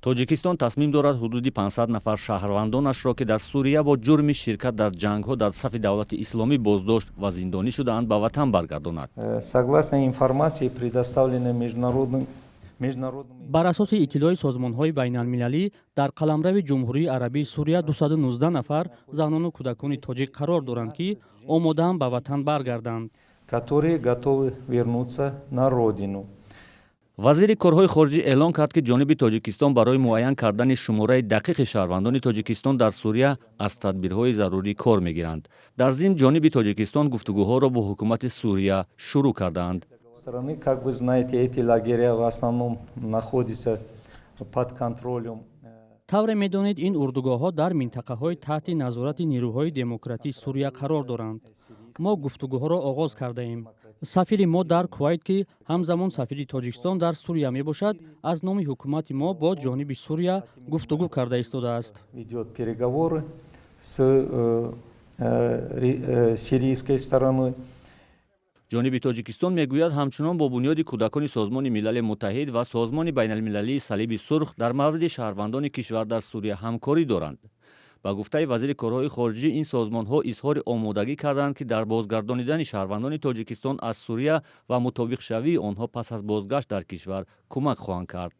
Тоҷикистон тасмим дорад ҳудуди 500 нафар шаҳрвандонашро, ки дар Сурия бо ҷурми ширкат дар ҷангҳо дар сафи Давлати Исломӣ боздошт ва зиндонӣ шудаанд, ба ватан баргардонад. Согласно информации, предоставленной международным Бар асоси иттилои созмонҳои байналмилалӣ, дар қаламрави Ҷумҳурии Арабии Сурия 219 нафар занону кӯдакони тоҷик қарор доранд, ки омодаанд ба ватан баргарданд. Которые готовы вернуться на родину. Вазири корҳои хориҷӣ эълон кард, ки ҷониби Тоҷикистон барои муайян кардани шумораи дақиқи шаҳрвандони Тоҷикистон дар Сурия аз тадбирҳои зарурӣ кор мегиранд. Дар зимн, ҷониби Тоҷикистон гуфтугӯҳоро бо ҳукумати Сурия шурӯъ кардаанд. Стороны, как вы знаете, эти лагеря в основном находятся под контролем. Тавре медонед, ин урдугоҳҳо дар минтақаҳои таҳти назорати нерӯҳои демократии Сурия қарор доранд. Мо гуфтугӯҳоро оғоз кардаем. Сафири мо дар Кувайт, ки ҳамзамон сафири Тоҷикистон дар Сурия мебошад, аз номи ҳукумати мо бо ҷониби Сурия гуфтугӯ карда истодааст. Ведет переговоры с сирийской стороной. Ҷониби Тоҷикистон мегӯяд, ҳамчунон бо Бунёди кӯдакони Созмони Милали Муттаҳид ва Созмони Байналмилалии Салиби Сурх дар мавриди шаҳрвандони кишвар дар Сурия ҳамкорӣ доранд. Ба гуфтаи вазири корҳои хориҷӣ, ин созмонҳо изҳори омодагӣ карданд, ки дар бозгардонидани шаҳрвандони Тоҷикистон аз Сурия ва мутобиқшавии онҳо пас аз бозгашт дар кишвар кӯмак хоҳанд кард.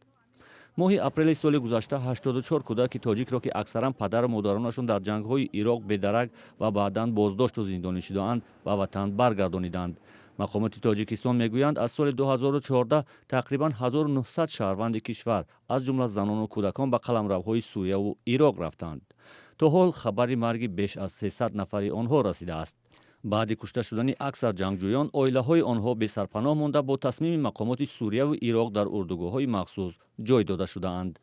Моҳи апрели соли гузашта 84 кӯдаки тоҷикро, ки аксаран падару модаронашон дар ҷангҳои Ироқ бедарак ва баъдан боздошту зиндонӣ шудаанд, ба ватан баргардониданд. Мақомоти Тоҷикистон мегӯянд, аз соли 2014 тақрибан 1900 шаҳрванди кишвар, аз ҷумла занону кӯдакон, ба қаламравҳои Сурияву Ироқ рафтанд. То ҳол хабари марги беш аз 300 нафари онҳо расидааст. Баъди кушта шудани аксар ҷангҷӯён, оилаҳои онҳо бесарпаноҳ монда, бо тасмими мақомоти Сурияву Ироқ дар урдугоҳҳои махсус ҷой дода шудаанд.